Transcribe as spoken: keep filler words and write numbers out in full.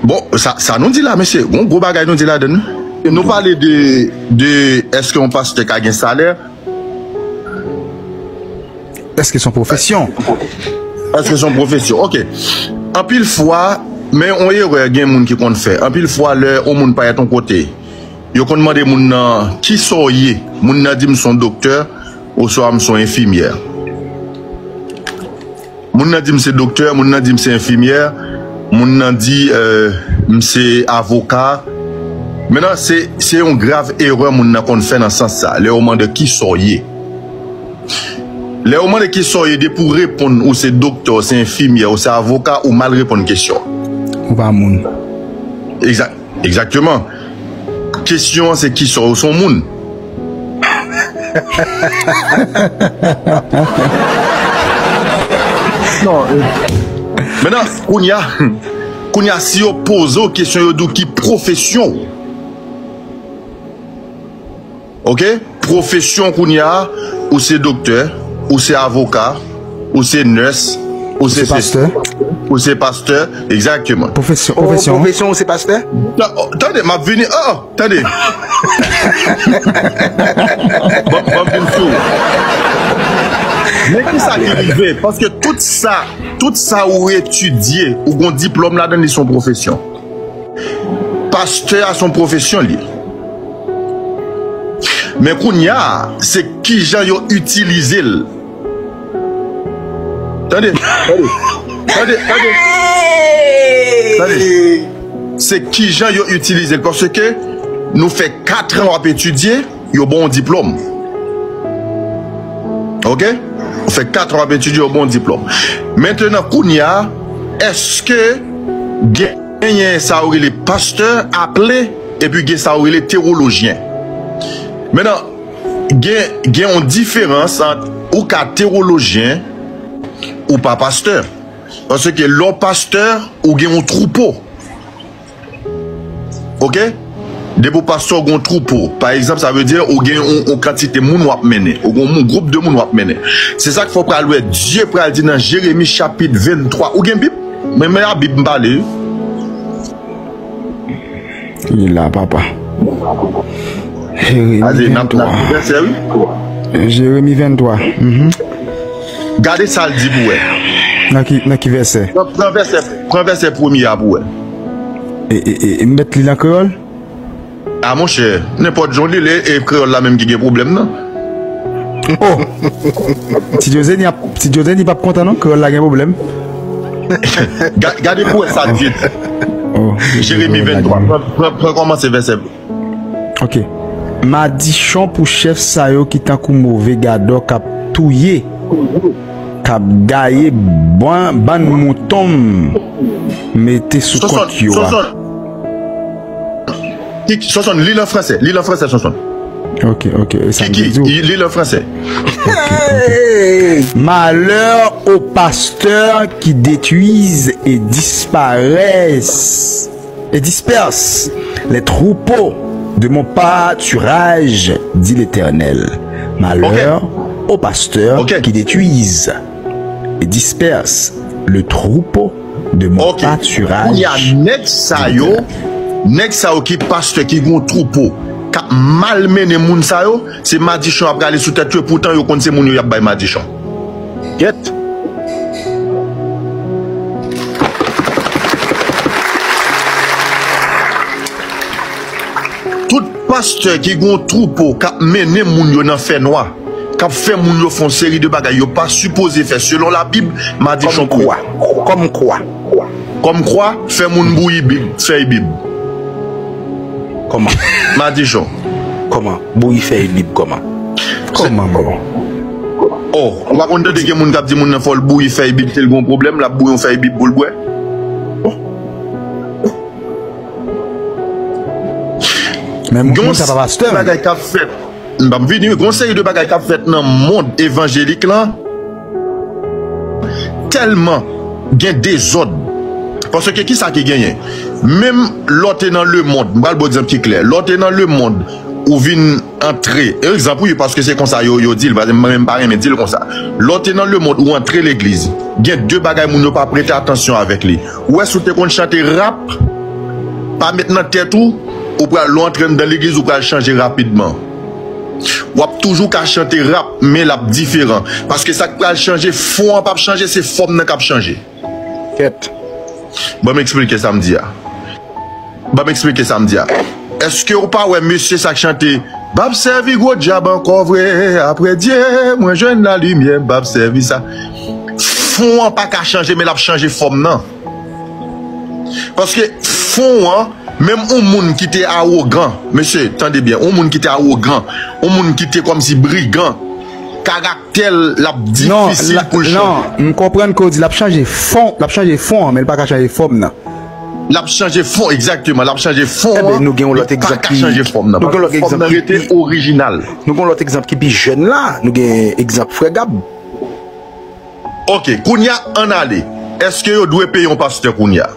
Bon, sa, sa nou di la, mesye, gon gwo bagay nou di ladan, wi. Nou pale de, de èske yon pastè ka gen salè? Èske se yon pwofesyon? Èske se yon pwofesyon? Ok. Anpil fwa, men yon erè gen moun ki konn fè. Anpil fwa, lè yon moun parèt yon kote, yo konn mande moun nan, "Kisa w ye?" Moun nan di, "M se yon doktè," oswa, "M se yon enfimyè." Moun nan di, "M se doktè," moun nan di, "M se enfimyè," moun nan di, euh, "M se avoka." Mentnan, se, se yon grav erè moun nan konn fè nan sans sa, lè yo mande, "Kisa w ye?" Lè yo mande, "Kisa w ye?", depi w reponn, "Ou se doktè, ou se enfimyè, ou se avoka," ou mal reponn kesyon an. Ou pa moun. Egzak-, egzakteman. Kesyon an se, "Kisa w ye?", ou se yon moun. Non, euh, mentnan, kounye a, kounye a, si yo poze w kesyon, yo di w, "Ki pwofesyon w?" Ok? Pwofesyon kounye a, ou se doktè, ou se avoka, ou se nès, ou se pastè. Ou se pastè, egzakteman. Pwofesyon, pwofesyon. Pwofesyon, ou se pastè? Ta-, oh, tande, m ap vini. Oh, tande. Bon, bon, vin sou. Men ki sa ki rive? Paske tout sa, tout sa ou etidye, ou gon diplòm ladan li, se yon pwofesyon. Pastè a se yon pwofesyon li ye. Men kounye a, se kijan yo itilize l. Tande, tande, tande, tande. Tande. Se kijan yo itilize l, paske nou fè kat an w ap etidye, yo ba w yon diplòm. Ok? Ou fè kat an w ap etidye, yo ba w yon diplòm. Mentnan, kounye a, èske genyen sa yo rele pastè aple, epi gen sa yo rele tewolojyen? Mentnan, gen, gen yon diferans ant ou ka tewolojyen, ou pa pastè. Paske lè w pastè, ou gen yon twoupo. Ok? Depi w pastè, ou gen yon twoupo. Pa egzanp, sa vle di ou gen yon, yon kantite moun w ap mennen. Ou gen yon gwoup de moun w ap mennen. Se sa k fè w pral wè Dye pral di nan Jeremi chapit venntwa. Ou gen Bib? Men, men a Bib m pale, wi. Li la, papa. Jeremi venntwa. Jeremi venntwa. Mhm. Gade sa l di pou wè. Nan ki, nan ki vèsè? Pran, pran vèsè, pran vèsè premye a pou wè. E, e, e, e m mèt li nan kreyòl? A, monchè, nenpòt jan w li l, e kreyòl la menm ki gen pwoblèm nan. Oh! Ti Jozeni ap, Ti Jozeni p ap kontan non, kreyòl la gen pwoblèm. Ga-, gade pou wè sa l di. Oh, Jeremi venntwa, pran, pran, pran kòmanse vèsè. Ok. Madichon pou chèf sa yo ki tankou move gadò k ap touye, k ap gaye ban-, bann mouton m mete sou kont yo a. Sonson, Sonson, li l an fransè, li l an fransè, Sonson. Ok, ok, e sa m te di w. Li l an fransè. Malheur aux pasteurs qui détruisent et disparaissent et disperse les troupeaux de mon pâturage, dit l'Éternel. Malheur aux pasteurs qui détruisent et dispersent le troupeau de mon pâturage, dit l'Éternel. Kounye a, nèg sa yo, nèg sa yo ki pastè, ki gon twoupo, k ap malmennen moun sa yo, se madichon ap rale sou tèt yo, poutan yo konn se moun yo y ap bay madichon. Gèt. Tout pastè ki gon twoupo k ap mennen moun yo nan fènwa, k ap fè moun yo fè yon seri de bagay yo pa sipoze fè selon Labib, madichon pou yo. Kòm kwa? Kòm kwa? Kòm kwa? Fè moun bouyi Bib, fèy Bib. Kòman? Madichon. Kòman? Bouyi fèy Bib kòman? Kòman, bro? Oh, ou pa konn tande gen moun k ap di moun nan fò l bouyi fèy Bib, si l gon pwoblèm, l ap bouyi yon fèy Bib pou l bwè? Men moun sa pa pastè, men. Bagay k ap fèt. M ap vini, wi. Gon seri de bagay k ap fèt nan mond evanjelik lan. Tèlman gen dezòd. Paske ki sa ki genyen? Menm lè w te nan lemonn, m pral ba w egzanp ki klè. Lè w te nan lemonn, Ou vin antre. E egzanp, wi, paske se konsa yo, yo di l. Paske mwen menm pa renmen di l konsa. Lè w te nan lemonn, ou antre legliz. Gen de bagay moun yo pa prete atansyon avèk li. Ou wè, si w te konn chante rap, pa met nan tèt ou, ou pral, lè w antre anndan legliz, ou pral chanje rapidman. W ap toujou ka chante rap, men l ap diferan. Paske sa k pral chanje, fon an p ap chanje, se fòm nan k ap chanje. Kèt. Ban m eksplike sa m di a. Ban m eksplike sa m di a. Èske w pa wè mesye sa k chante, "M ap sèvi gwo dyab ankò vre, apre Dye, mwen jwenn lalimyè, m ap sèvi sa"? Fon an pa ka chanje, men l ap chanje fòm nan. Paske fon an, menm yon moun ki te awogan, mesye, tande byen, yon moun ki te awogan, yon moun ki te kòmsi brigan, karaktè l, l ap difisil pou l chanje. Non, m konprann ke w di l ap chanje fon, l ap chanje fon an, men l pa ka chanje fòm nan. L ap chanje fon, egzakteman, l ap chanje fon an, men l pa ka chanje fòm nan. Paske fòm nan rete orijinal. Nou gen yon lòt egzanp ki pi jèn la, nou gen egzanp Frè Gab. Ok, kounye a, ann ale. Èske yo dwe peye yon pastè kounye a?